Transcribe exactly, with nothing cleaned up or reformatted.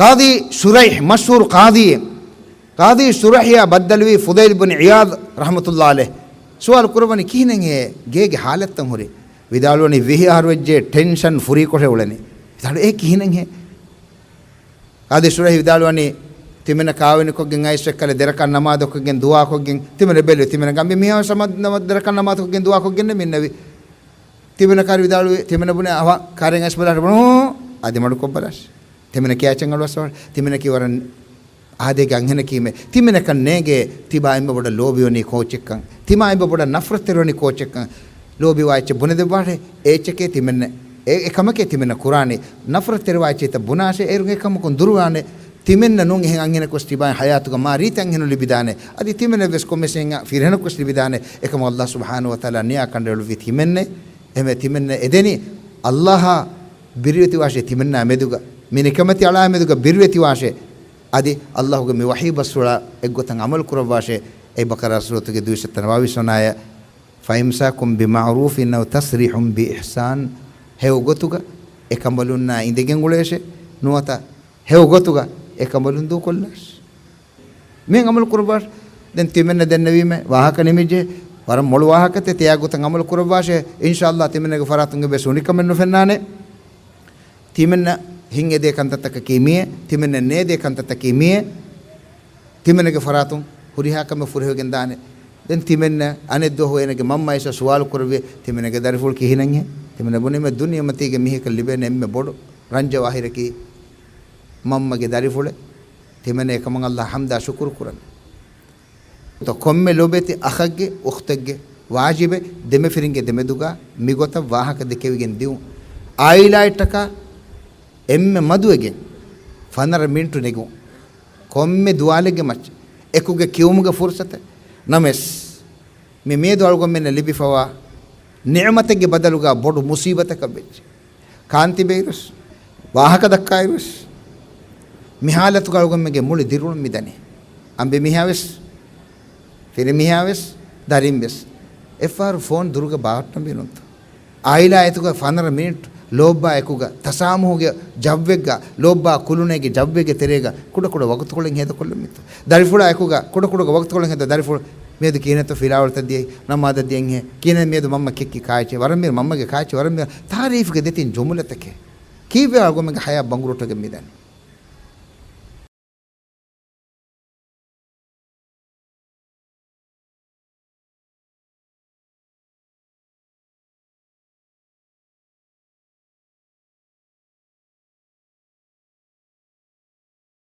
ޤާޟީ ޝުރައިޙް، މަޝްހޫރު ޤާޟީއެއް. ޤާޟީ ޝުރައިޙްއާ ބައްދަލުވީ ފުޟައިލް ބުން ޢިޔާޟް ރަޙްމަތުﷲ ޢަލައިހި. ސުވާލު ކުރައްވަނީ، ކިހިނެއްހޭ ގޭގެ ޙާލަތްތައް ހުރީ؟ ވިދާޅުވަނީ، ވިހި އަހަރު ވެއްޖެ، ޓެންޝަން ފުރީކޮށެ އުޅެނީ. ވިދާޅު، އޭ ކިހިނެއްހޭ؟ ޤާޟީ ޝުރައިޙް ވިދާޅުވަނީ، ތިމެންނަށް ކާވެނިކޮށްގެން އައިސް އެއްކަލަ ދެރަކާ ނަމާދުކޮށްގެން ދުޢާކޮށްގެން ތިމެން ބެލުވި. ތިމެން ގަނބި މިހާ ސަމަ-، ނަމަ-، ދެރަކާ ނަމާދުކޮށްގެން ދުޢާކޮށްގެން މިންނެވި. ތިމެން ކާރި ވިދާޅުވި، ތިމެން ބުނެ އަވަ ކާރެއް އައިސް ބަލާ ބުނު، އަދި މަޑުކޮށް ބަލާށި. ތިމެން ކިޔާ އެއްޗެއް އަޑުއައްސަވާ. ތިމެންނަކީ ވަރަށް އާދޭގެ އަންހެނަކީމެ. ތިމެންނަކަށް ނޭނގޭ ތިބާ އެންމެ ބޮޑަށް ލޯބިވަނީ ކޯޗެއްކަން. ތިމާ އެންމެ ބޮޑަށް ނަފްރަތްތެރިވަނީ ކޯޗެއްކަން. ލޯބިވާ އެއްޗެއް ބުނެދެއްވާށޭ. އެ އެއްޗެކޭ ތިމެންނަ، އެ، އެކަމަކޭ ތިމެންނަ ކުރާނީ. ނަފްރަތްތެރިވާ އެއްޗެއްތައް ބުނާށޭ. އޭރުން އެކަމަކުން ދުރުވާނެ. ތިމެންނަ ނޫން އެހެން އަންހެނަކު ވެސް ތިބާއިން ޙަޔާތުގަ މާ ރީތި އަންހެނުން ލިބިދާނެ. އަދި ތިމެންނަށް ވެސް ކޮންމެސް ހިނގާ ފިރިހެނަކު ވެސް ލިބިދާނެ. އެކަމަށް ﷲ ސުބްޙާނަހޫ ވަތަޢާލާ ނިޔާ ކަނޑައެޅުއްވީ ތިމެންނެ. އެހެންވެ ތިމެންނަ އެދެނީ ﷲ އާ ބިރުވެތިވާށޭ ތިމެންނާ މެދުގަ، މި ނިކަމެތި އަޅާ މެދުގަ ބިރުވެތިވާށޭ. އަދި ﷲ ގެ މި ވަޙީ ބަސްފުޅާ އެއްގޮތަށް ޢަމަލު ކުރައްވާށޭ. އެ ބަޤަރާ ސޫރަތުގެ ދުއިސައްތަ ނަވާވީސް ވަނަ އާޔަތް، فإمساك بمعروف أو تسريح بإحسان. ހެޔޮ ގޮތުގަ އެކަނބަލުންނާ އިނދެގެން އުޅޭށޭ. ނުވަތަ ހެޔޮ ގޮތުގަ އެކަނބަލުން ދޫކޮށްލާށޭ. މިހެން ޢަމަލު ކުރައްވާށޭ. ދެން ތިމެންނަށް ދެންނެވީމެ ވާހަކަ ނިމިއްޖެ. ވަރަށް މޮޅު ވާހަކަތައް. ތިޔާ ގޮތަށް ޢަމަލު ކުރައްވާށޭ. އިންޝާﷲ ތިމެންނަގެ ފަރާތުން އެއްވެސް އުނިކަމެއް ނުފެންނާނެ. ތިމެންނަ ހިތް އެދޭ ކަންތައްތަކަކީ މިއޭ. ތިމެންނަ ނޭދޭ ކަންތައްތަކީ މިއޭ. ތިމެންނަގެ ފަރާތުން ހުރިހާ ކަމެއް ފުރިހަމަވެގެން ދާނެ. ދެން ތިމެންނަ އަނެއް ދުވަހު އޭނަގެ މަންމަ އައިސް ސުވާލު ކުރެއްވި، ތިމެންނަގެ ދަރިފުޅު ކިހިނެއްހޭ؟ ތިމެންނަ ބުނީމެ ދުނިޔެމަތީގެ މީހަކަށް ލިބޭނެ އެންމެ ބޮޑު ރަންޖަވާހިރަކީ މަންމަގެ ދަރިފުޅޭ. ތިމެންނަ އެކަމަށް ﷲ އަށް ޙަމްދާ ޝުކުރު ކުރަން. ކޮންމެ ލޯބިވެތި އަޚެއްގެ، އުޚްތެއްގެ ވާޖިބެއް ދެމެފިރިންގެ ދެމެދުގަ މިގޮތަށް ވާހަކަ ދެކެވިގެން ދިއުން. އާއިލާއަށްޓަކާ އެންމެ މަދުވެގެން ފަނަރަ މިނިޓު ނެގުން. ކޮންމެ ދުވާލެއްގެ މައްޗަށް އެކުގަ ކިޔުމުގެ ފުރުސަތެއް. ނަމަވެސް، މި މިއަދު އަޅުގަނޑުމެންނަށް ލިބިފަވާ ނިޢުމަތެއްގެ ބަދަލުގަ ބޮޑު މުޞީބަތަކަށް ވެއްޖެ. ކާން ތިބޭއިރުވެސް، ވާހަކަ ދައްކާއިރުވެސް، މި ޙާލަތުގަ އަޅުގަނޑުމެންގެ މުޅި ދިރިއުޅުން މިދަނީ. އަނބިމީހާވެސް، ފިރިމީހާވެސް، ދަރިންވެސް. އެއްފަހަރު ފޯން ދުރުގަ ބާއްޓަނބީނުންތޯ؟ އާއިލާ އެތުގަ ފަނަރަ މިނިޓް ލޯބާ އެކުގަ ތަސާމުހުގެ ޖައްވެއްގަ، ލޯބާ ކުލުނޭގެ ޖައްވެއްގެ ތެރޭގަ ކުޑަކުޑަ ވަގުތުކޮޅެއް ހޭދަކޮށްލަމިތޯ؟ ދަރިފުޅާ އެކުގަ ކުޑަކުޑަ ވަގުތުކޮޅެއް ހޭދަ ދަރިފުޅު މިއަދު ކިހިނެއްތޯ ފިލާވަޅުތައް ދިޔައީ، ނަމާދަށް ދިޔައީ ކިހިނެއް؟ މިއަދު މަންމަ ކެއްކި ކާއެއްޗޭ؟ ވަރަށް މި މަންމަގެ ކާއެއްޗޭ؟ ވަރަށް މި ތާރީފްގެ ދެތިން ޖުމުލަތަކޭ. ކީއްވެ އަޅުގަނޑުމެންގެ ޙަޔާތް ބަނގުރޫޓުވެގެން މިދަނީ؟